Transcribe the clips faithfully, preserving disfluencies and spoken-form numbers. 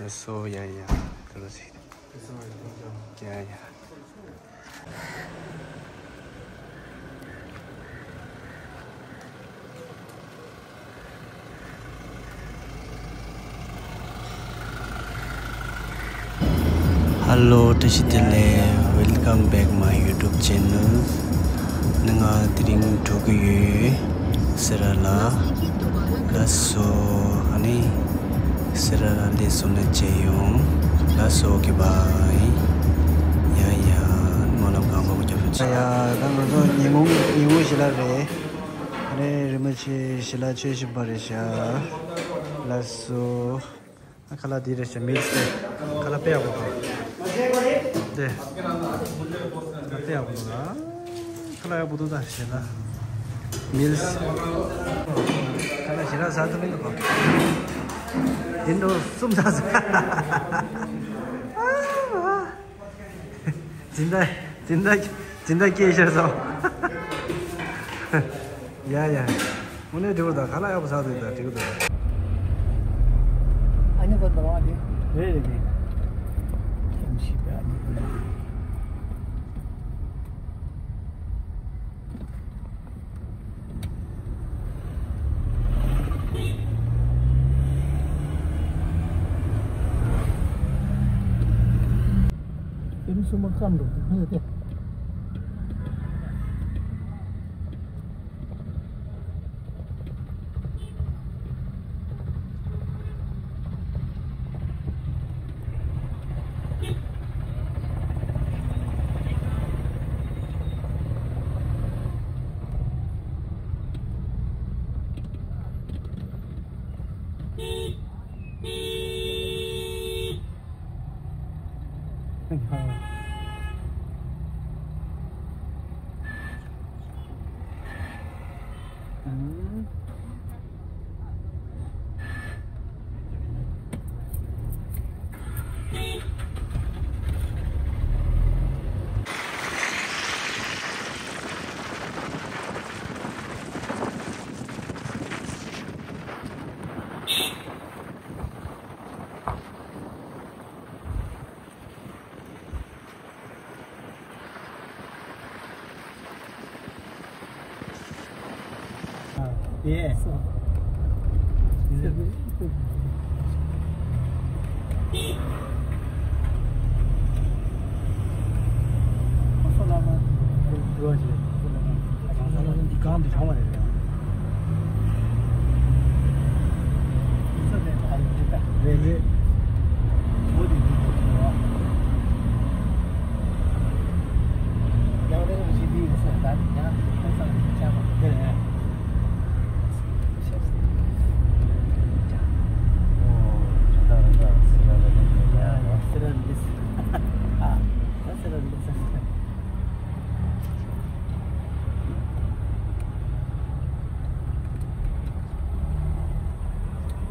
ལགས་སོ། ཡ་ཡ། ད་ལོ་ཟིག་ཡ་ཡ། Hello, བཀྲ་ཤིས་བདེ་ལེགས། Welcome back my YouTube channel. ནི་ང་དེ་རིང་འགྲོ་གི་ཡོད། སེ་ར་ལ། ལགས་སོ། ཨ་ནི་སེ་ར་ལ་སླེབས་སོང་ན་མཇལ་ཡོང་། ལགས་སོ། Okay, bye. ཡ་ཡ། སྨོན་ལམ་གང་མང་པོ་རྒྱབ་རོགས་བྱེད། ཡ་ཡ། ད་ང་ཚོ་ཉིན་གུང་ཉིན་གུང་ཞལ་ལག་རེད། ཨ་ནི་རིན་པོ་ཆེ་ཞལ་ལག་མཆོད་བཞིན་པ་རེད་ཤག་ལགས་སོ། ཁ་ལག་འདི་རེད་ཤག་མིལ་སི་དེ། ཁ་ལག་དཔེ་ཡག་པོ་འདུག་དེ། ཁ་ལག་དཔེ་ཡག་པོ་འདུག་ལ། ཁ་ལག་ཡག་པོ་འདུག་ད་ཞེ་ལ། མིལ་སི། ཁ་ལག་ཞེ་དྲག་ཟ་ཐུབ་མི་འདུག་ག་དེ་འགྲོ་གསུམ་ཟ་ཟ། སྦྱིན་བདག་སྦྱིན་བདག་སྦྱིན་བདག་སྐྱེས་ཤར་སོང་། ཡ་ཡ། དངོས་གནས་འགྲིག་པོ་དང་ཁ་ལག་ཡག་པོ་ཟ་འདུག་ད་འགྲིག་པོ་འདུག་ཨ་ནི་ཁོ་འདྲ་བ་དེ། རེད་རེད་རེད། ཁྱིམ་གཞིས་པའི་ཨ་ནི་ཁོ་འདྲ། དེ་རིང་སུ་མ་ཁམས་འགྲོ་འདུག་ཧེ་དེ།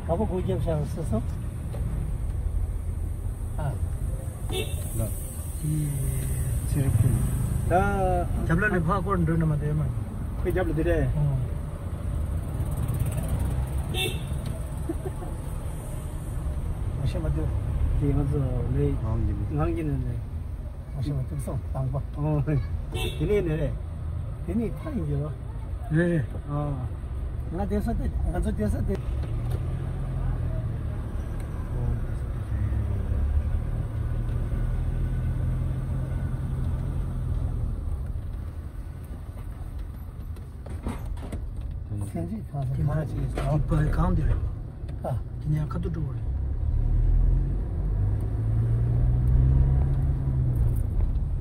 ག་པར་སྒོ་བརྒྱབ་བཞག་ཟེར་སོང་། ཨ། ལགས། ཚེ་རིང་ཕུན། ད། རྒྱབ་ལ་ནས་ཕར་སྐོར་འགྲོ་ན་མ་བདེ་མ། ཁོའི་རྒྱབ་ལ་འདི་རེད། ཨོ། མ་ཤེས་མ་འདུག་དེ་ང་ཚོ་ལས་ངང་གིས་ནས་ནས། མ་ཤེས་མ་འདུག་སོང་དང་པོ། ཨོ། དེ་ནས་ནས་རེད། དེ་ནས་ཐག་ཡིན་གྱི་རོ། རེད་རེད། ཨོ། ང་བསྡད་ས་དེ་ང་ཚོ་བསྡད་ས་དེ། ཚན་རིག་ཁང་ས་དེ་མ་ཅིག་ཨ་ཕ་གང་དེ་རེད། ཨ། དེ་ནས་ཁ་ཐུག་འགྲོ་བ་རེད།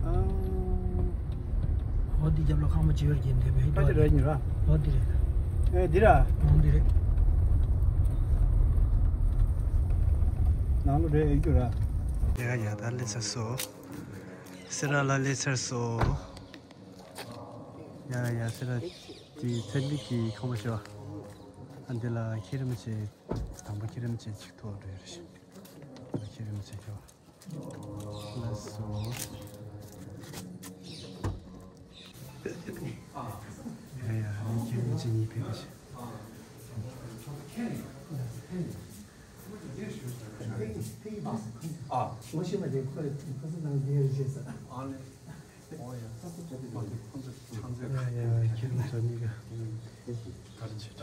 ཨ། འོ་འདི་རྒྱབ་ལ་ཁང་པ་བྱེ་བར་བརྒྱན་འདོད་པའི་ཨ་ཅི་རེད་ཉོ་ར། འོ་འདི་རེད། ཨེ་འདི་ར། འོ་འདི་རེད། ནང་ལོ་རེ་ཨེ་རྒྱུ་ར། ཡ་ཡ་ད་སླེབས་ཚར་སོང་། སེ་ར་ལ་སླེབས་ཚར་སོང་། ཡ་ཡ་སེ་ར་དེ་ཚན་རིག་གི་ཁང་པ་ཞོ། ཨ་འདི་ལ་ཁྱེད་རིམ་བྱེད། དང་པོ་ཁྱེད་རིམ་བྱེད་ཅིག་ཐོག་འགྲོ་ཡ་རེད་ཤག་ཁྱེད་རིམ་བྱེད་ཞོ། ལགས་སོ། ཡ་ཡ་ཨ་ནི་ཁྱེད་རིམ་བྱེད་གཉིས་ཕེབས་ཤག་ཨ། ངོ་ཤེས་པ་དེ་ཁོས་ཁོ་ཚོ་ནང་བསྡད་ཡོད་རེད་ཟེར། ཨ་ནི། ཨོ་ཡ། ཨོ་དེ་ཁོ་ཚོ་ཆང་རྩེད། ཡ་ཡ། ཁྱེད་རང་ཚོ་གཉིས་ཀ་ག་རེ་བྱེད་འདྲ་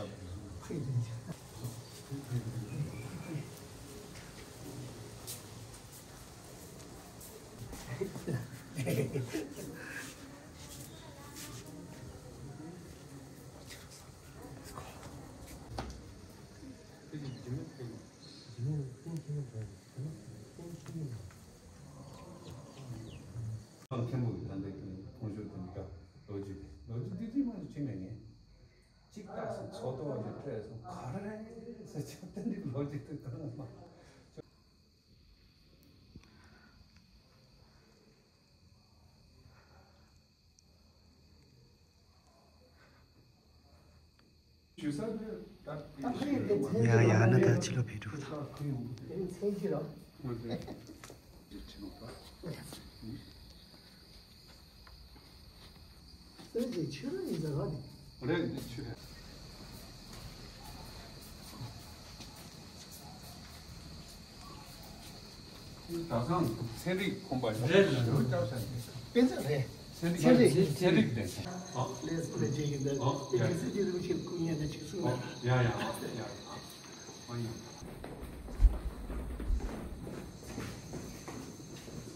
པོ། མཁན་པོ་གི་ད་ལྟ་ཁྱོད་ཀྱི་ཕུང་ཤུལ་དེ་འདྲ་ལོ་རྒྱུས་ལོ་རྒྱུས་འདི་འདྲ་མང་པོ་ཅིག་མེད་ངེས། གཅིག་ལྟ་སོང་ཚོགས་གཏོགས་ཀྱི་ཁྲོད་སོང་ག་རེ་རེད་ཟེར་ཆོག་དེ་འདྲའི་ལོ་རྒྱུས་དེ་གང་མ། ཡ་ཡ། ཨ་ནི་ད་ཕྱི་ལོགས་ཕེབས་འགྲོ་ད། ད་སང་ཚན་རིག་ཁོམ་པ་རེད། རེད། རེད། དཔེ་མཛོད་རེད། ཚན་རིག་ཚན་རིག་ཚན་རིག་དེ། ཨ། ལས་སུ་ལས་བྱེད་ཀྱི་འདི། ཨ། ཡ་ཡ། དགེ་རྒན་རིན་པོ་ཆེ་སྐུ་བརྙན་དུ་ཅིག་གསུངས། ཨ། ཡ་ཡ། ཡ་ཡ། ཨ་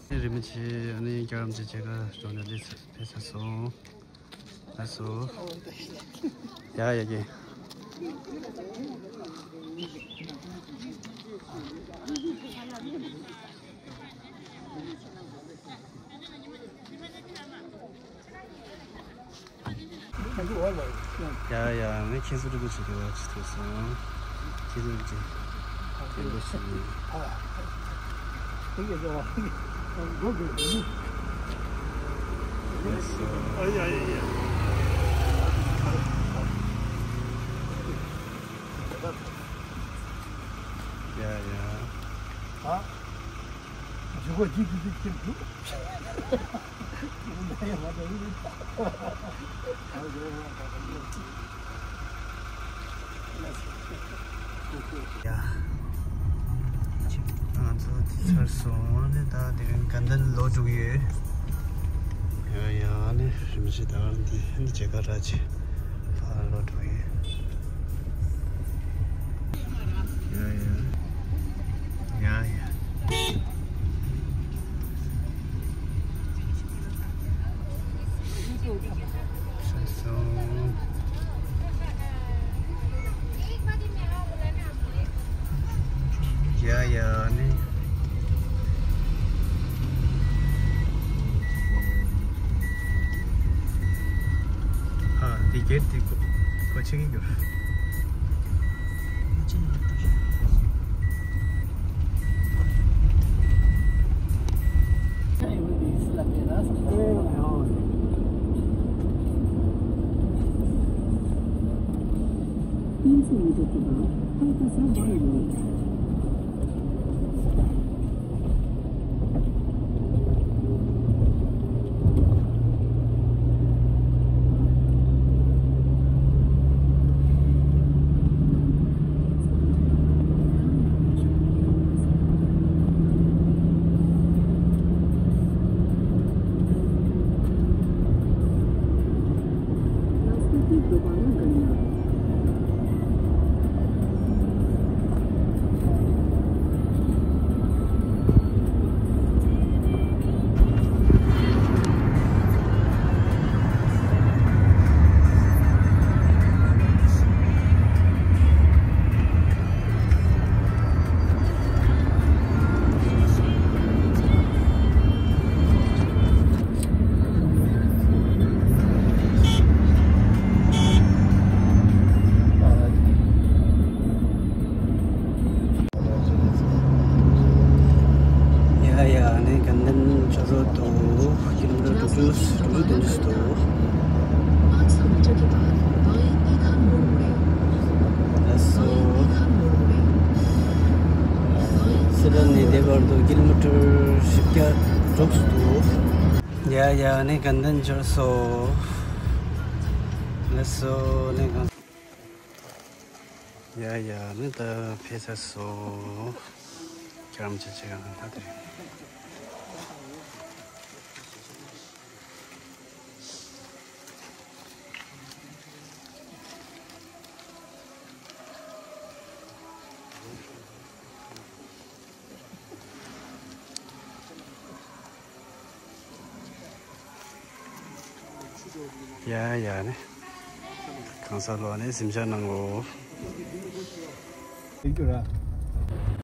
ཡ། རིན་པོ་ཆེ་ཨ་ནི་རྒྱལ་བ་རིན་པོ་ཆེ་མཇལ་ཁ་འགྲོ་ནས་སླེབས་ཕེབས་ཚར་སོང་། ལགས་སོ། ཡ་ཡ་ཡ། ཡ་ཡ། ངས་ཁྱེད་ཚོ་སྤྲོ་པོ་བྱེད་དུས་ཅི་ཐུབ་སོང་། ཁྱེད་ཚོ་ཅི་དེ་འདྲ་ཞིག་ཡིན། ལགས་སོ། ཨ་ཡ་ཡ་ཡ། ཡ་ཡ། ཨ། ཇུ་གོ་ཇི་ཇི་ཇི་ཇི་ཇི། ཡ། ང་ཚོ་ཚར་སོང་ནས་ད་དེ་རིང་དགའ་ལྡན་ལོག་འགྲོ་གི་ཡོད། ཡ་ཡ། ཨ་ནི་རིམ་བཞིན་ད་འདི་འདི་མཇལ་ཁ་རག་བྱས་ཕར་ལོག་འགྲོ་གི་ཡོད། ཡ་ཡ། ཡ་ཡ། ཚར་སོང་། ཡ་ཡ་ནི། ཨ། འདི་གྱེར་ཏེ་སྒོ་སྒོ་ཕྱེ་གི་ཡོད། ཡ་ཡ། ཨ་ནི་དགའ་ལྡན་ཆོས་རོགས་འདུག་ཀི་ལོ་མི་ཊར་དྲུག་ཅུ་དྲུག་ཅུ་བདུན་ཅུ་འདུག་ལགས་སོ། སི་ལ་ནས་དེ་བར་དུ་ཀི་ལོ་མི་ཊར་བཞི་བརྒྱ་དྲུག་ཅུ་འདུག་ཡ་ཡ། ཨ་ནི་དགའ་ལྡན་ཆོས་རོགས། ལགས་སོ། ཨ་ནི་གང་། ཡ་ཡ། ཨ་ནི་ད་ཕེབས་ཚར་སོང་། ཡང་ཅི་ཅི་ཡང་ད་དེ། ཡ་ཡ་ནི། གང་ས་ལོ་ནི་གཟིམ་ཤག་ནང་ལོ། Thank you, ར།